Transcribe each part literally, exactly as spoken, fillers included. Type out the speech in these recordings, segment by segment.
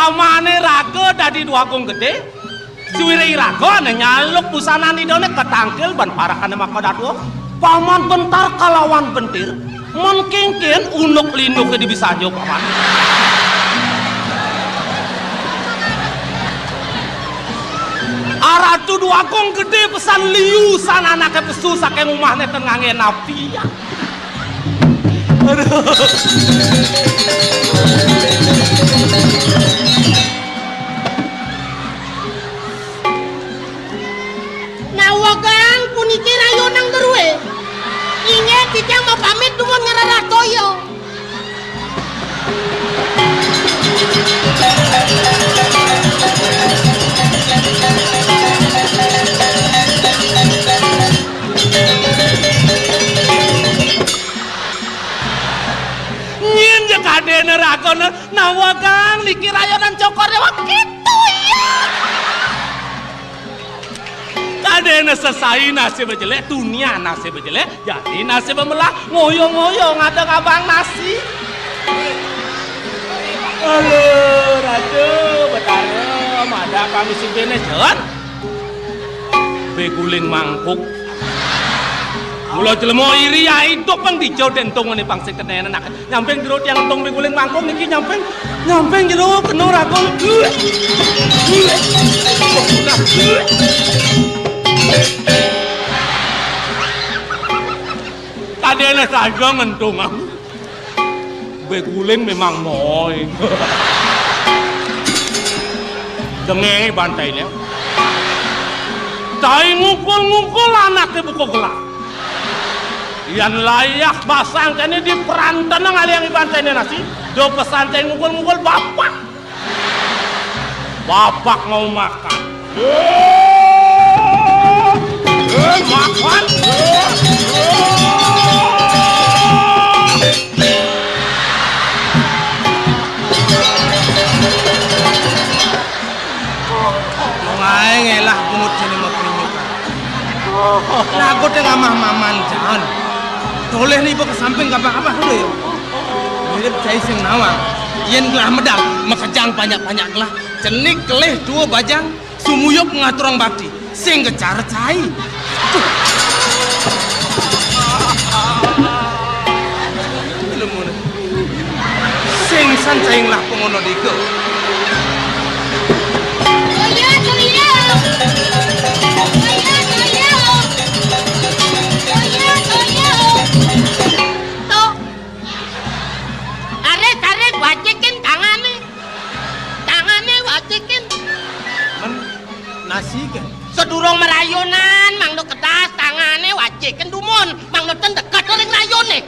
Pamane raga dadi Dwagung Gedé, suwiré iraga nyaluk busanan Idané katangkil ban parekané makadadua. Paman bentar kalawan bentir, men kénkén unduk-linduké dibisaja, Paman. Aratu Dwagung Gedé pesan liu san anaké pesu saking umahné ten nganggé napi. Aduh. Nawegang puniki rayonang drué. Inggih titiang mapamit dumun ngrereh toya. Nyén ja kadéna ragana nawegang niki rayonan Cokor Déwa kéto ya. Kadéna sesai nasibé jelék, tunian nasibé jelék, jani nasibé melah, ngoyo-ngoyo ngadeg abang nasi. Halo, Ratu, Betara, madak kami sibéné, Jon. Bé guling mangkuk. Mula jelema iri ya idup pang dija dentung ngene pang sing kenene nak. Nyamping jero tiang entung bé guling mangkuk niki nyamping, nyamping jero kena ragon. Kadene saja ngentung aku. Bé guling memang moy. Dengenge bantaine. Cai ngukul-ngukul anake buka gelah. Yan layah basang kene di perantena ngalihang iban tene nasi, do pesan cai ngukul-ngukul bapak. Bapak mau makan. Eh, makan. Wong ae ngelah pungut sini maprinyukan. Lagu teh ngamah maman jalan. Toleh ni ke samping kapah-kapah dulu ya. Mirip cai sing nawang. Yen gelah medal, makejang banyak-banyak gelah. Cenik kelih dua bajang, sumuyup ngaturang bakti. Sing kecara cai. Duh. Ilmu ni. Sing san cai ngelah pengono diga. Toya, toya. Toya, toya. Toya, toya. Tok. Arek, arek, wacekin tangane. Tangane wacekin. Men nasi ke? Sedurung merayonan, mangda kedas tangane wacekin dumun, mangda ten deket ring rayone.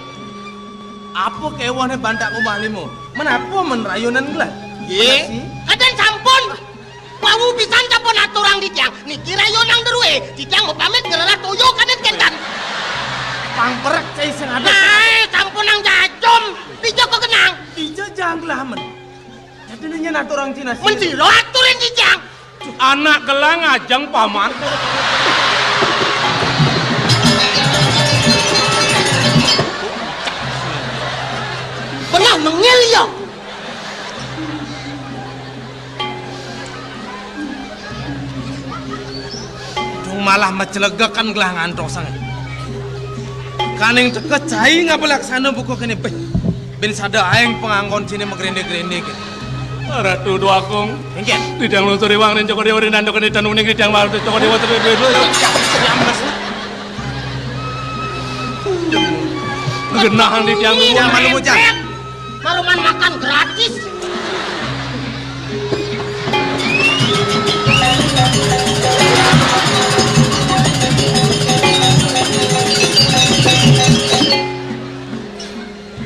Apa kewone bantak umah limo? Men apa men rayonan gelah? Ye. Nasi? Kadang sampun. Wau pisan sampun aturang titiang. Niki rayonang derue, titiang mapamit ngrereh toya kadén kénten. Pang perek cai sing ada. Nah, sampun nang jajum. Dija kok kenang. Dija janglah men. Jadi nanya aturang Cina sih. Men sira aturin titiang. Anak gelang ajeng paman. Pernah mengil ya. Cung malah macelegekan gelah ngantos sanget. Kaning teka cai ngapa laksana buka kene beh. Bin sada aeng penganggon sini megrende-grende ke. Ratu Dwagung. Engke. Di tiang lungsur iwang ning Cokor Dewa ring dandok ning tanung ning di tiang malu Cokor Dewa terus. Genah di tiang. Jangan malu bocah. Maruman makan gratis.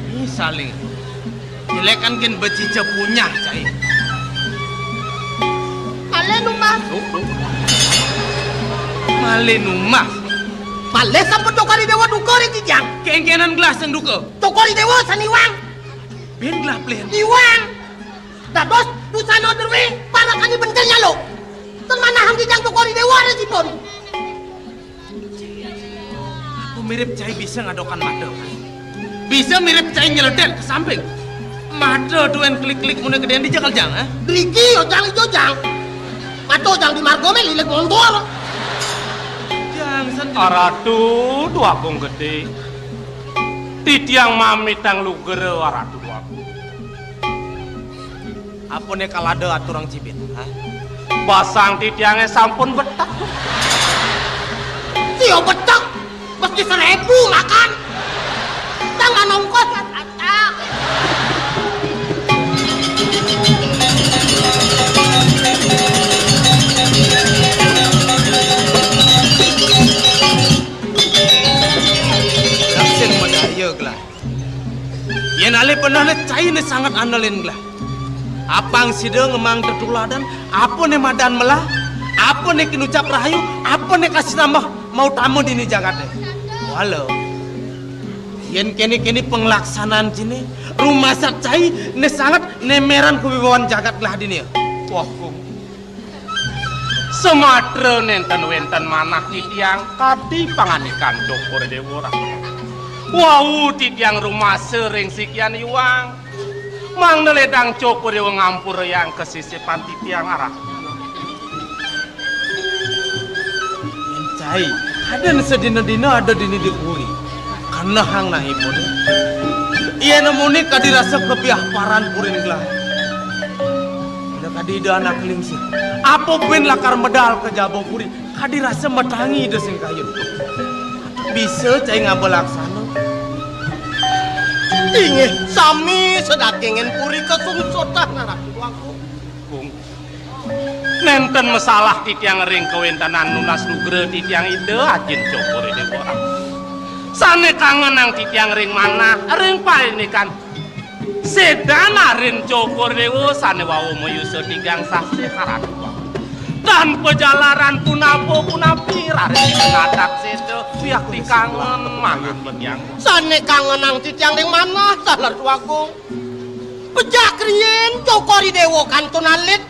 Ini saling. Jelekan ken becica punyah, cai. Male numas. Male numas. Male sampun Cokor Dewa duka ring titiang. Kengkenan gelah sing duka. Cokor Dewa saniwang. Bin gelah plen. Iwang. Dados busana druwe parakane bentel nyaluk. Ten manahang titiang Cokor Dewa resipun. Aku mirip cai bisa ngadokan mata. Bisa mirip cai nyeledet ke samping. Mata tuan klik-klik muna gedé di jakal jang, eh? Driki, ojang ijo jang. Mata ojang di margo mé lilik montor. Jang san. Aratu Dwagung Gedé. Titiang mamitang lugra Aratu Dwagung. Apa né kalada aturang cibit, ha? Basang titiangé sampun betek. Sia betek, mesti seribu makan. Jangan ongkos, Tata. Laksin madaya gelah. Yén alih benehné cai né sanget andelin gelah. Apang sida ngemaang tetuladan, apa né madan melah, apa né kinucap rahayu, apa né kasinambah mautama dini jagaté. Wala. Yén kéné-kéné panglaksanaan ciné, rumasat cai né sanget néméran kawibawan jagat gelah dini. Wah, Gung. Samatra nénten wénten manah titiang kadi pangandikan Cokor Déwa. Wau titiang rumasa ring sikian iwang. Mangda ledang Cokor Déwa ngampurayang kasisipan titiang arah. Cai, kadén sadina-dina ada dini di puri. Kanehang nangipun. Yén muni kadi rasa kepiah paran purin gelah. Ida kadi Ida Anak Lingsir. Apa buin lakar medal ka jaba puri? Kadi rasa matangi Ida sing kayun. Bisa cai ngaba laksana. Inggih, sami sadagingin puri kasungsutan, Ratu Agung. Gung. Nénten masalah titiang ring kawéntenan nunas nugra titiang Ida Ajin Cokor Déwa. Sané kangenang titiang ring manah, ring paindikan. Sédan arin Cokor Déwa sané wau mayusa tigang sasih karatu. Tan pajalaran punapa-punapi raris ngadak séda, wiakti kangen manah titiang. Sané kangenang titiang ring manah, Ratu Agung. Pejak riin Cokor I Déwa kantun alit.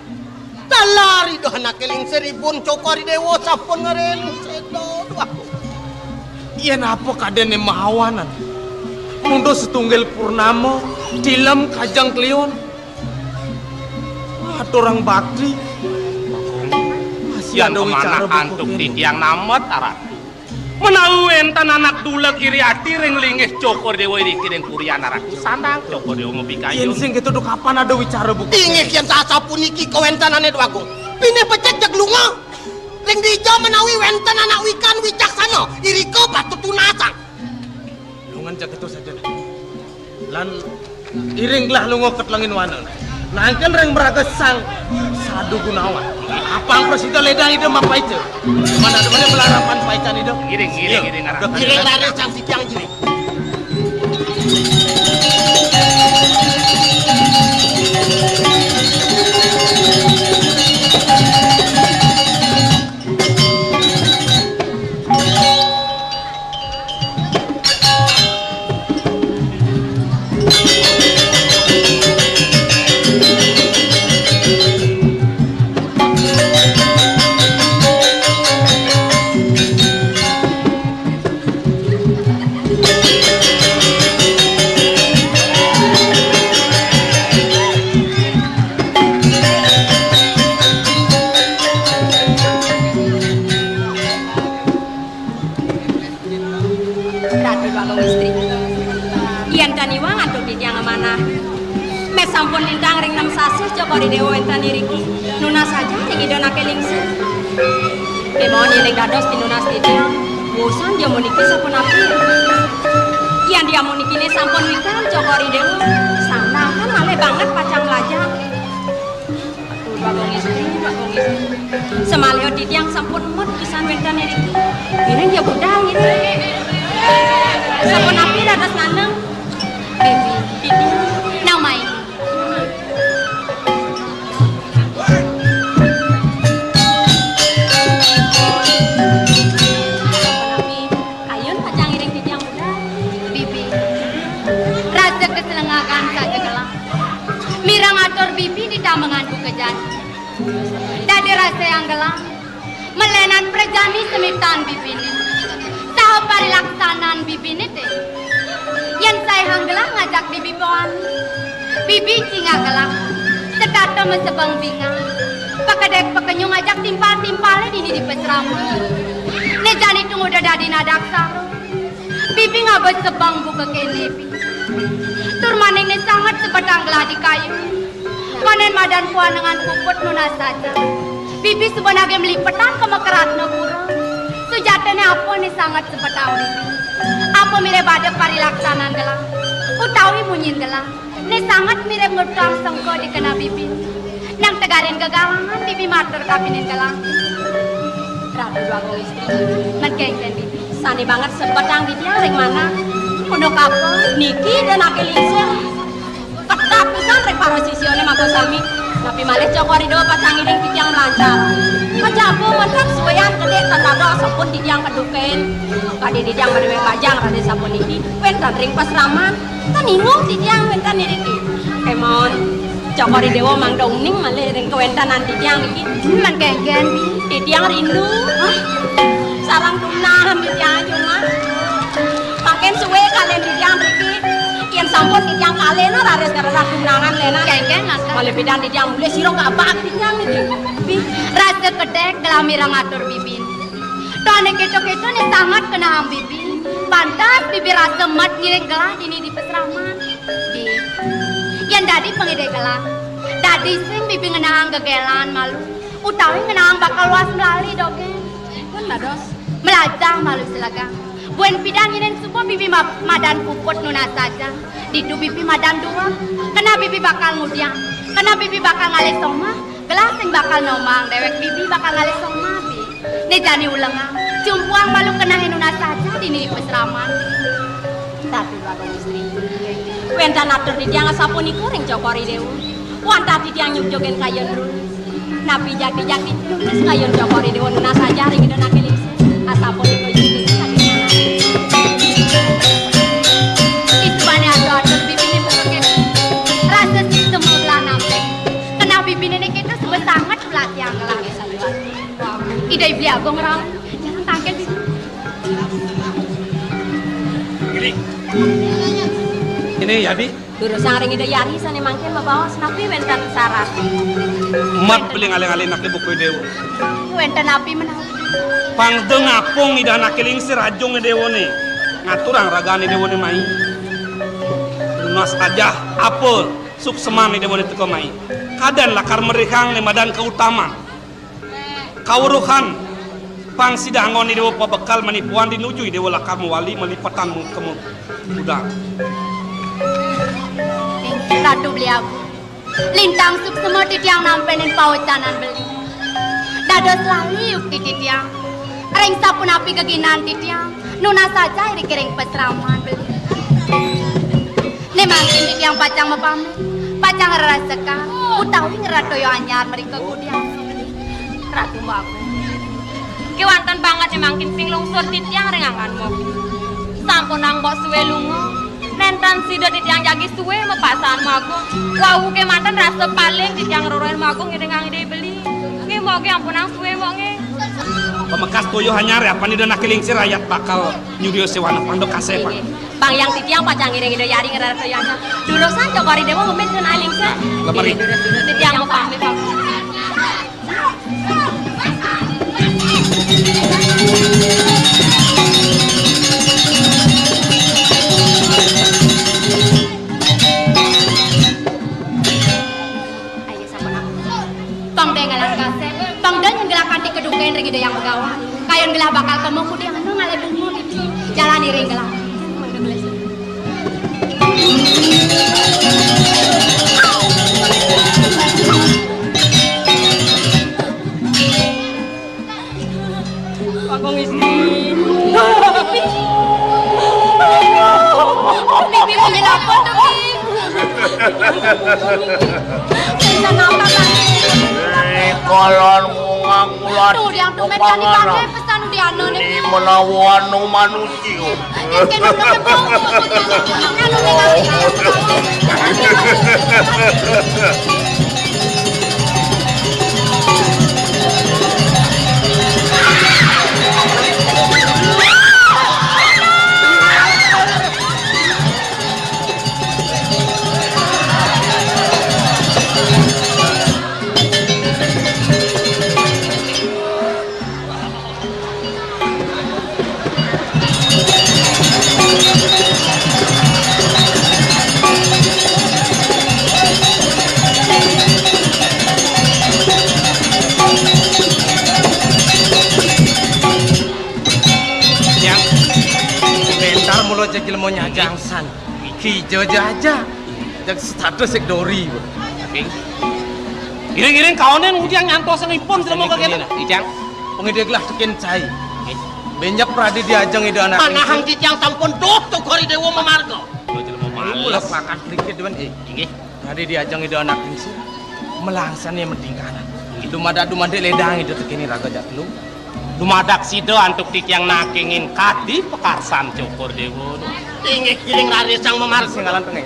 Taler Ida Anaké Lingsir ibun Cokor I Déwa sampun ngerin séda. Duh. Yén apa kadéné mahawanan. Mundus tunggil purnama, tilem kajeng kliun. Aturang bakti. Masih ada wicara buka antuk kéné. Titiang namet, Ratu. Menawi wénten anak duleg iri ati ring linggih Cokor Déwa iriki ring purian Ratu, sandang Cokor Déwa mapikayun. Yén sing kéto, duh, kapan ada wicara buka? Inggih, yén sasapuniki kawéntenané, Dwagung. Pinih becik jeg lunga. Ring dija menawi wénten anak wikan wicaksana, irika patut tunasang. Lungan jeg kéto saja. Lan iring gelah lunga ka telengin wana. Nangken ring mraga Sang Sadu Gunawan. Apang prasida ledang Ida mapaica. Mana ada mana pelarapan paican Ida. Iring, iring, iring, arah. Iring lari Sang Sikiang Jili. Ratu Bagong Istri. Yén tan iwang antuk titiang manah. Meh sampun lintang ring nem sasih Cokor I Déwa wénten iriki. Nunas saja ring Ida Anaké Lingsir. Kémaon yén dados pinunas titiang. Wusan jamuniki sapunapi. Yén jamunikiné sampun wikan Cokor I Déwa, sandang kan malih banget pacang lajang. Bagong Istri, Bagong Istri. Samaliha titiang sampun met pisan wénten iriki. Ngiring ya budal ngiring. Sapunapi dados naneng? Bibi. Bibi. Nama ibu? Sapunapi kayun pacang ngiring titiang budal? Bibi. Rasa kaslengakan saja gelah. Mireng atur bibi ditambengan buka jani. Dadi rasayang gelah, malénan prajani semitan bibiné. Saha parilaksanan bibiné té? Yén saihang gelah ngajak bibi bawani. Bibi cingak gelah, setata mesebeng bingah, pakedék pakenyung ajak timpal-timpalé dini di pasraman. Né jani tungguda dadi nadaksara. Bibi ngaba sebeng buka kéné, Bi. Tur maning né sanget sebetang gelah di kayun. Panén madan puanengan puput nunas saja. Bibi suba nagih malipetan ka Mekaratnapura. Sujatiné apa né sanget sebetang Bibi? Apa mirib ada parilaksanan gelah? Utawi munyin gelah? Né sanget mirib ngutang sengka di keneh Bibi. Nang tegarin gegalangan Bibi matur kapining gelah. Ratu Déwa Agung Istri. Men kénkén Bibi. Sané banget sebetang titiang ring manah. Unduk apa? Niki Ida Anaké Lingsir. Ketat pisan ring para sisiané makasami. Napi malih Cokor I Déwa pacang ngiring titiang mlancar. Kajaba wénten suéan gedé tan dados sampun titiang kedukain. Kadi titiang madé bajang raris sapuniki, wénten ring pasraman. Tan ingung titiang wénten iriki. Kémaon Cokor I Déwa mangda uning malih ring kawéntenan titiang niki. Men kénkén, Bi. Titiang rindu. Hah? Sareng dumnahan titiang cuma. Mangkin sué kalian titiang mriki. Yén sampun titiang kalih, nah, raris ngrereh dumnahan lénan. Kénkén, Laskar. Malih pidan titiang mulih sira ngabak titiang niki. Bi, rasa kedék gelah mireng atur Bibi. Tuh ané kéto-kéto né sanget kenehang Bibi. Pantes Bibi rasa mat ngiring gelah dini di pasraman. Bi, yén dadi pangidih gelah, dadi sing Bibi ngenehang gegélan malu, utawi ngenehang bakal luas melali dogén. Pun dados. Melajah malu selegang. Buin pidan yén suba Bibi ma-, madan puput nunas saja. Ditu Bibi madan duweg. Keneh Bibi bakal ngudiang. Keneh Bibi bakal ngalih somah. Gelah sing bakal nomang déwék Bibi bakal ngalih somah, Bi. Né jani ulengang. Cumpuang malu kenehé nunas saja dini di pasraman. Tapi Bapak Istri. Wénten atur titiang asapunika ring Cokor I Déwa. Wantah titiang nyugjugin kayun Run. Napi jati-jati nulis kayun Cokor I Déwa nunas saja ring Ida Anaké Lingsir. Asapunika yukti saking manah. Isubané atur-atur Bibiné buka kéto. Rasa sih semua gelah nampék. Keneh Bibiné né kéto suba sanget melatihan gelah. Ida Beli Agung rauh. Jangan tangkil Bibi. Ini. Ini ya, Bi. Durusang ring Ida Yari sané mangkin mabaos napi wénten sarat. Mat beli ngalih-ngalih anaké buka I Déwa. Wénten napi menawi? Pang da ngapung Ida Anaké Lingsir ajung I Déwané. Ngaturang ragané I Déwané mai. Nunas saja apa sukseman I Déwané teka mai. Kadén lakar merihang né madan kautaman. Kaweruhan pang sida anggon I Déwa pabekal manipuan dinuju I Déwa lakar mawali malipetan mengkemu udang. Ratu Beli Agung, lintang suksema titiang nampénin pawecanan beli. Dados lali yukti titiang. Ring sapunapi geginan titiang, nunas saja iriki ring pasraman beli. Né mangkin titiang pacang mapamit, pacang ngrereh sekar, utawi ngrereh toya anyar mrika kudiang. Ratu Agung. Kéwanten banget né mangkin sing lungsur titiang ring anggan mopi. Sampunang mbok suwé lunga. Nénten sida titiang jagi suwé mapasaan Magung. Wau kémanten rasa paling titiang ngrereh Magung ngiringang Ida beli. Nggih, mbok nggih ampunang suwé, mbok nggih. Pamekas toya anyar ya, apan Ida Anaké Lingsir ayat bakal nyudia séwana panduk kasé, Pak. Nggih. Pang yang titiang pacang ngiring Ida Yari ngrereh toya anyar. Durusang Cokor I Déwa mapamit ring Ida Lingsir. Lemari. Nggih, durus-durus titiang mapamit, Pak. Ayo, sampun aku. Pang da ngalah kasép, pang da nyén gelah kanti kedukain ring Ida Hyang Begawan. Kayun gelah bakal kema kudiang anu ngalah dungu gitu. Jalan iring gelah. Kakang Istri. Bibi, Bibi, kenapa tuh, Bi? Kenapa, Bang? Ini kalan ngungak ulat. Tuh, yang tumen kan dipakai pesan udah anu nih. Ini menawa anu manusia. Jek jelema nyajang san. Iki ijo jaja. Jek status sik dori. Nggih. Iring-iring kaonen ngudiang nyantos sengipun jelema kakené. Ijang. Pengidih gelah tekin cai. Nggih. Benyep Pradé diajeng Ida Anak Panahang Ningsih. Titiang sampun tuh Cokor I Déwa mamarga. Lho, jelema males. Kula pakan sedikit, Wan, eh. Inggih. Pradé diajeng Ida Anak Ningsih. Melangsané medingkanan. Dumadak dumadik ledang Ida tekin raga jatlu. Dumadak sida antuk titiang nakingin kadi pakarsan Cokor Déwa. Inggih, giling raris sang mamarga. Singgalan tengah.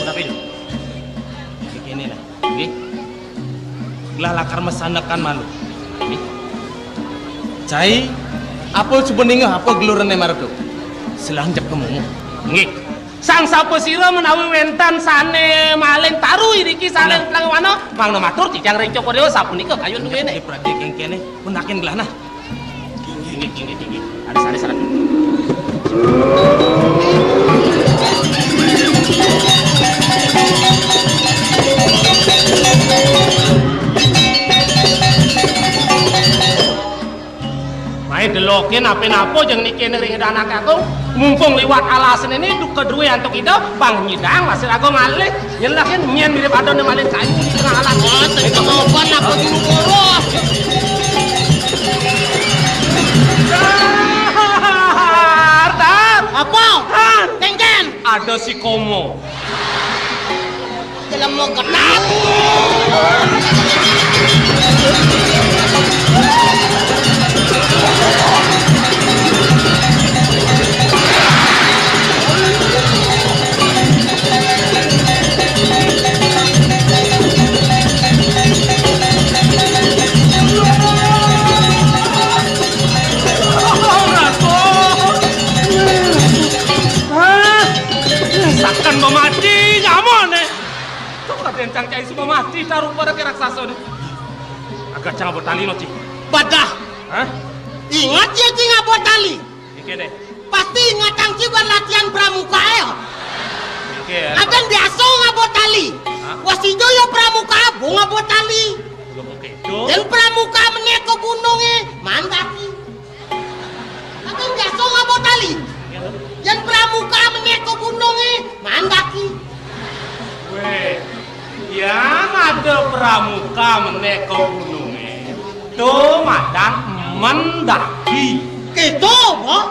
Punapi, Dul? Iki kéné nah. Nggih. Gelah lakar masanekan malu. Nggih. Cai, apa suba ningeh apa gelurené marep to? Selang jep kemu. Nggih. Sang sapasira menawi wénten sané malih taru iriki sané telang wana, mangda matur titiang ring Cokor Déwa sapunika kayun duwéné. Nggih, Pradé kéngkéné, punakin gelah nah. Inggih, inggih, inggih. Ada sané sané. Mai delokin apa napa jeng niki ring Ida Anak Agung. Mumpung liwat alas ini duka duwe antuk ida, bang nyidang masih raga malih. Yen lakin nyen mirip ada ne malih kayu di tengah alas. Oh, tengah sopan apa juru boros? Dar, dar. Apa? Dar. Nengken. Ada si Komo. Jelema ketat. Saken mamati nyamane. Kok Raden Cang Cai suba mati tarupa reke raksasa ne. Agak cang abot tali no, Ci. Badah. Hah? Ingat ya, Ci, ngabot tali. Iki deh. Pasti ingat Cang Ci ban latihan pramuka ya. Iki ya. Adan biasa ngabot tali. Hah? Wasijo ya pramuka, bu ngabot tali. Belum oke. Tuh. Yen pramuka menek ke gununge, mandaki. Aku biasa ngabot tali. Yen pramuka menek ke gununge, mandaki. Weh, yen ada pramuka menek ke gununge, to madan mendaki. Gitu, Mbok.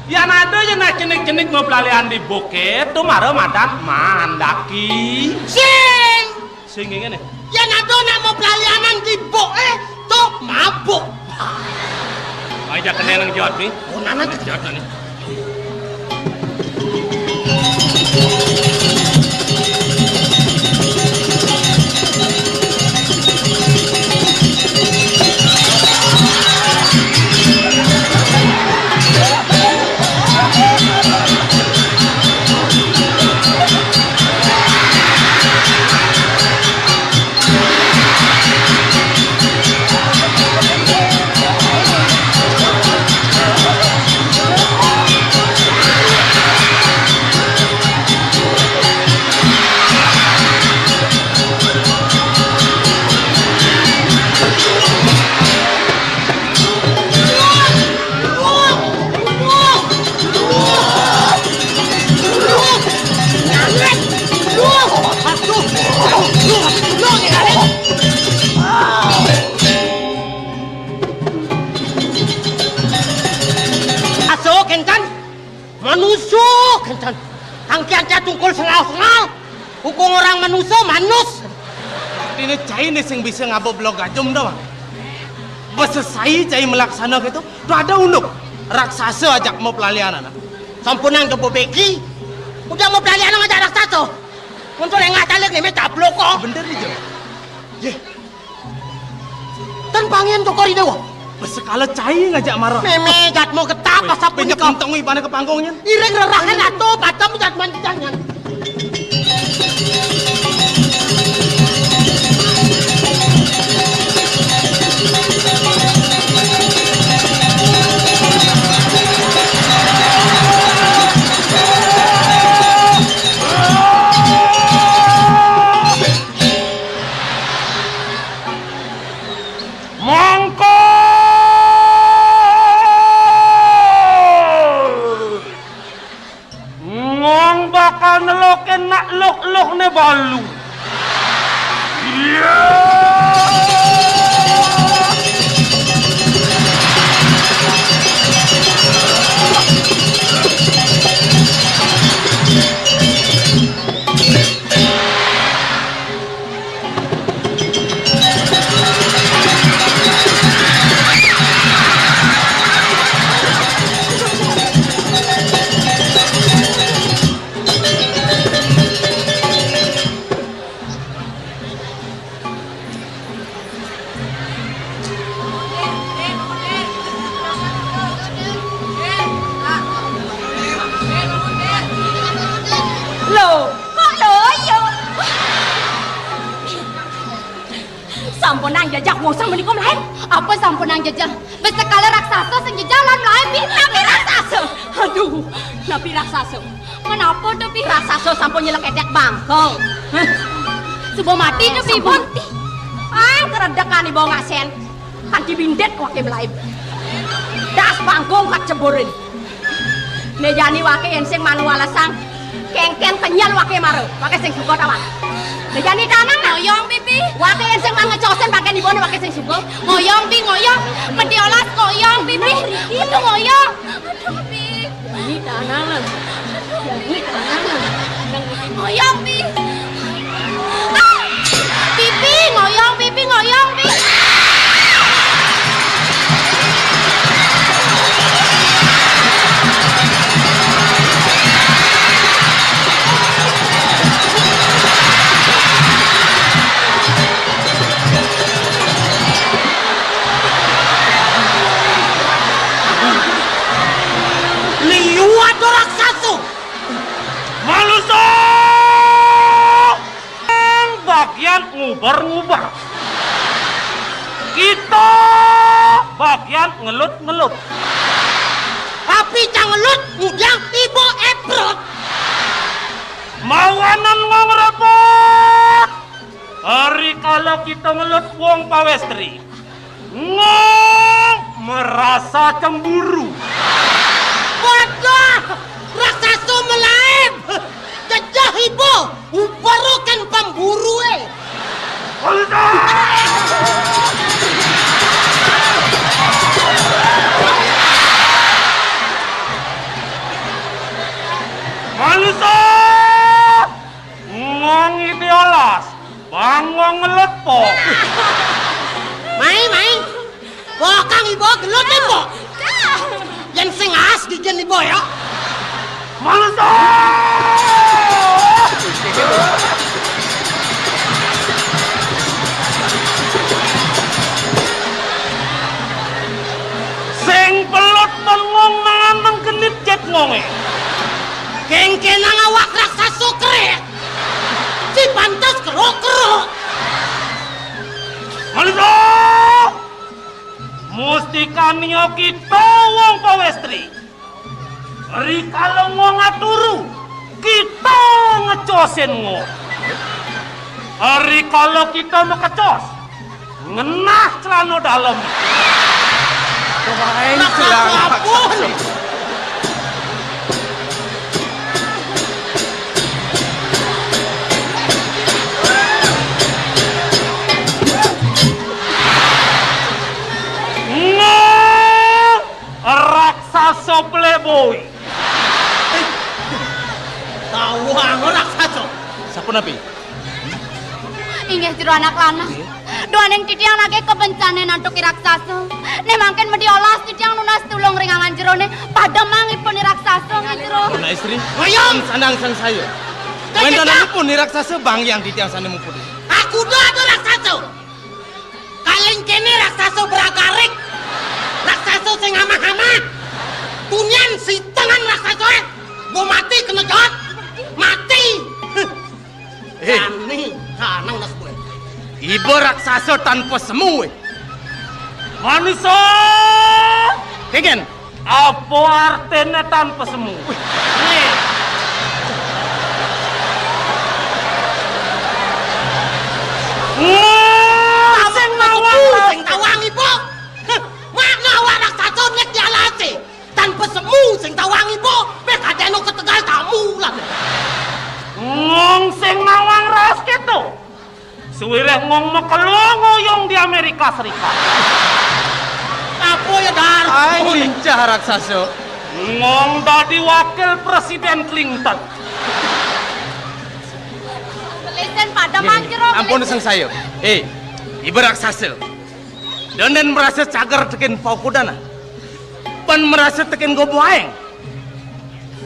Yen ada yen cenik-cenik mau pelalian di bukit, to mara madan mandaki. Sing. Sing ngene. Yen ada nak mau pelalianan di buk, eh, tok mabuk. Aja kena nang jawab nih. Oh, nana jawab nih. Aso, kénten. Manusa, kénten. Angkian tungkul sengal-sengal. Hukum orang manusa, manus. Artine cai ne sing bisa ngaba blok gajum dah, Bang. Besesai cai melaksana gitu. Tuh ada unduk. Raksasa ajak mau pelalianan. Sampunang coba beki. Udah mau pelalianan ngajak raksasa. Untuk lengah taleg nih, me cablok kok. Bener nih, Jo. Yeh. Ten pangin Cokor I Déwa. Besekala cai ngajak mara. Meme jatmu ketap. Weh, asap penyek punika. Kentong ipane ke pangkungnya. Iring rerahan atuh patem jatman jangan. Sampunang jejeh wong sing menika mlaib. Apa sampunang jejeh? Wis sekala raksasa sing jejeh lan mlaib, Pi. Napi raksasa? Aduh, napi raksasa? Menapa to, Pi? Raksasa sampun nyelek edek bangkong. Suba mati to, Pi, Bun? Sampun mati. Ah, keredekan ibu ngasen. Kanti bindit wake mlaib. Das bangkong kat ceburin. Né jani wake yén sing manu alesang, kéngkén kenyel wake mara, wake sing suka tawang. Né jani tanang nah. Ngoyong, Pi, Pi. Wake yén sing man ngecosin pakén ibané wake sing suka. Ngoyong, Pi, ngoyong. Medi olas ngoyong, Pi, Pi. Aduh, ngoyong. Aduh, Pi. Jani tanang nah. Jani tanang nah. Ngoyong, Pi. Ah! Pi, Pi, ngoyong, Pi, Pi, ngoyong, Pi. Liwat raksasa. Manusa! Bagian nguber-nguber. Kita bagian ngelut-ngelut. Tapi cang ngelut, ngudang tiba eprot. Mawanan ngong repot. Hari kala kita ngelut wong pawestri. Ngong merasa cemburu. Waduh, raksasa melaib. Jejeh ibu, ubarukan pemburu, eh. Manusa! Manusa! Ngong ide olas. Bangong ngelut po. Mai, mai. Bokang ibu gelut ibu. Yen sing as gigin ibu ya. Manusa! Sing pelut men ngong mangan menggenit jet ngonge. Kengkenang awak raksasa krek. Si pantes keruk-keruk. Manusa! Mustikania kita wong pawestri. Rikala ngong aturu, kita ngecosin ngong. Rikala kita mekecos, ngenah celana dalem. Doain selang. Ampun. Ngong raksasa playboy. Tawang raksasa. Sapunapi? Inggih jero anak lanang. Nggih. Duaning titiang nagih kabencanan antuk i raksasa. Né mangkin medi olas titiang nunas tulung ring angan jeroné. Pademang ipun i raksasa nggih jero. Anak istri. Ngoyong. Sandang sangsaya. Kececak. Wéntenanipun i raksasa banggiang titiang sané muput. Aku do ada raksasa. Kaling kéné raksasa bragarik. Raksasa sing amah-amah. Tunian sitengan raksasa, eh. Mau mati kena jawab. Mati. Eh. Kani, kanang das gue. Iba raksasa tanpa semu, eh. Manusa. Kengken. Apa artine tanpa semu? Wih. Nih. Wah, sing nawang, sing tawang ibu. Heh, makna awak raksasa nek dialase. Tanpa semu sing tawang ibu, mek adeno ketegal tamu lah. Ngong sing nawang raos keto. Suwireh ngong makelo ngoyong di Amerika Serikat. Apa ya, Dar? Ai, lincah raksasa. Ngong dadi wakil Presiden Clinton. Lesen pada manjero. Ampun, sing saya. Eh, ibu raksasa. Denen merasa cager tekin paukudana. Pan merasa tekin gobo aeng.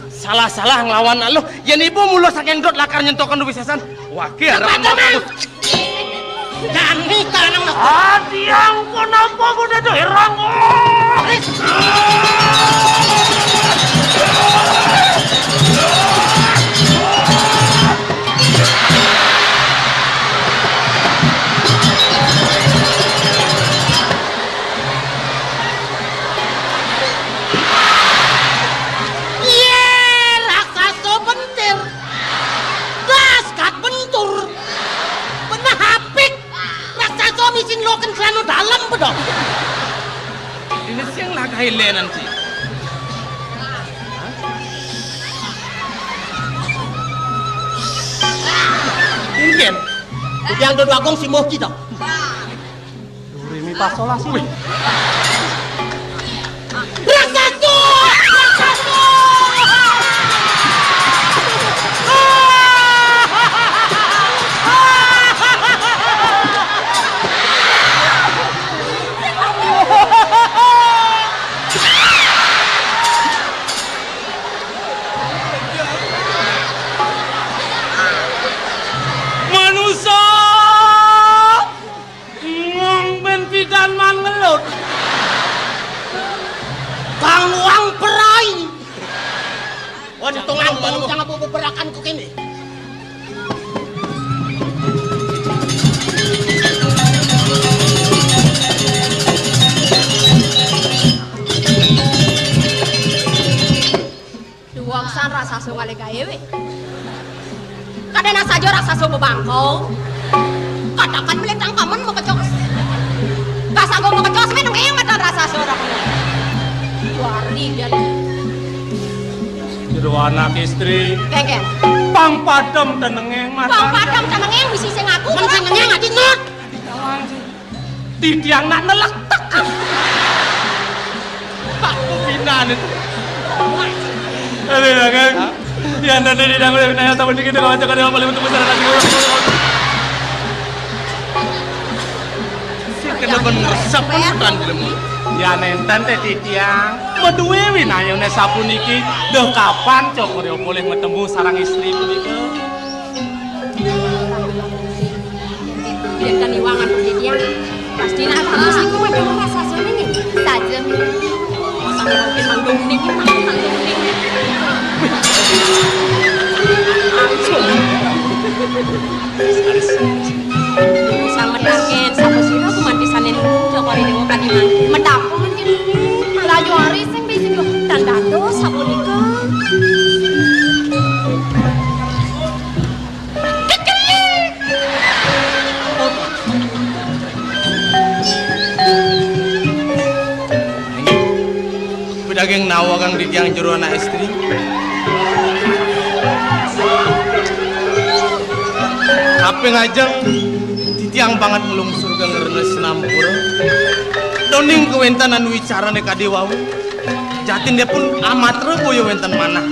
Salah-salah nglawan aluh, yen ibu mula saking dot lakar nyentokan wisesan. Wage arep. Jani tanang. Adiang punapa budaya irang. Kami sing loken celana dalem pedok. Dini sing lagahe lenan sih. Mungkin. Yang dodok agung si moh kita. Do, re, mi, fa, sol, la, si. Wih. Raksasa! Raksasa! Manusa! Ngong ben pidan man ngelut. Kang wang perai. Untungan bang jangan beberakan ku kene. Duwaksan raksasa ngalih gawe. Kadana saja raksasa bebangkau. Katakan melih tangkamen makecos. Kasanggo makecos men nengeng matan raksasa ora. Wari dia. Jero anak istri. Kengken. Pang padem tenengeng matan. Pang padem tenengeng misi sing aku. Men sing nengeng ati nut. Titiang nak nelektek. Aku pinane. Aduh, ya kan? Hah? Ya, nanti di dalam wilayah tahun ini kita kawan cakap yang paling untuk masyarakat. Sing kena ben ngresep kan di lemon. Ya, nenten teh titiang. Madue winayone sapuniki, duh kapan cokor yo boleh ketemu sarang istri punika? Yen kan iwangan titiang. Pasti nak bagus iku padha rasa sore nggih. Saja. Masa mungkin manggung niki, manggung niki. Sang medhaken, sapa sira kumanti sane cokor dewa kadi mangke? Medhapung nggih. Raja Ari sing bisa yo. Dan dados sapunika. Pedaging nawa kang titiang jero anak istri. Kaping ajeng titiang banget nglungsur kang rena sinampura. Doning kawentanan wicarane kadi wau. Jatinipun amatra boya wenten manah.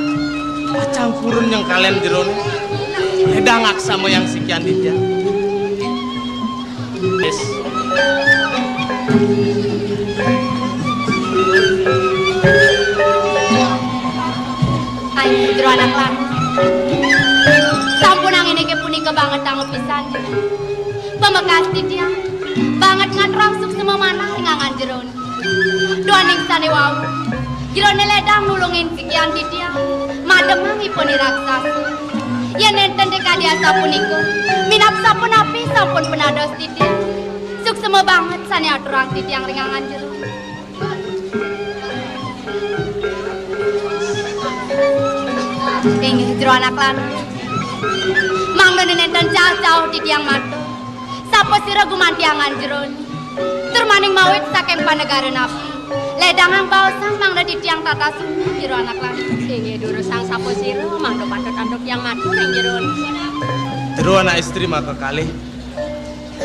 Pacang purun nyengkalen jerone. Ledang aksama yang sikian titiang. Wis. Ayo, jero anak lanang. Sampun angin inggih punika banget dangu pisan. Pamekas titiang, banget ngaturang suksema manah ring angan jerone. Duaning sane wau, jerone ledang nulungin sikian titiang, mademang ipun i raksasa. Yen nenten kadi asapunika, minab sapunapi sampun penados titiang. Suksema banget sane aturang titiang ring angan jero. Inggih, jero anak lanang. Mangda nenten caah-caah titiang matur. Sapa sira gumanti angan jerone? Tur maning mawit saking panegara napi? Ledangang baosan mangda titiang tata sumi jero anak lanang. Inggih durusang sapa sira mangda patut antuk tiang matur ing jerone. Jero anak istri maka kalih.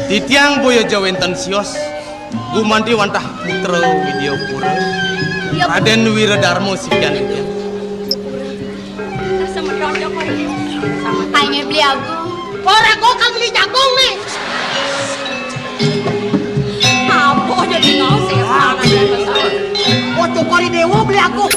Titiang boya ja wenten sios gumanti wantah putra Widyapura. Raden Wiradarma sikian titiang. Semeton joko ini. Ayo beli aku. Ora kok kan beli jagung nih. Apa jadi ngau sehat. Waduh kori dewa beli aku.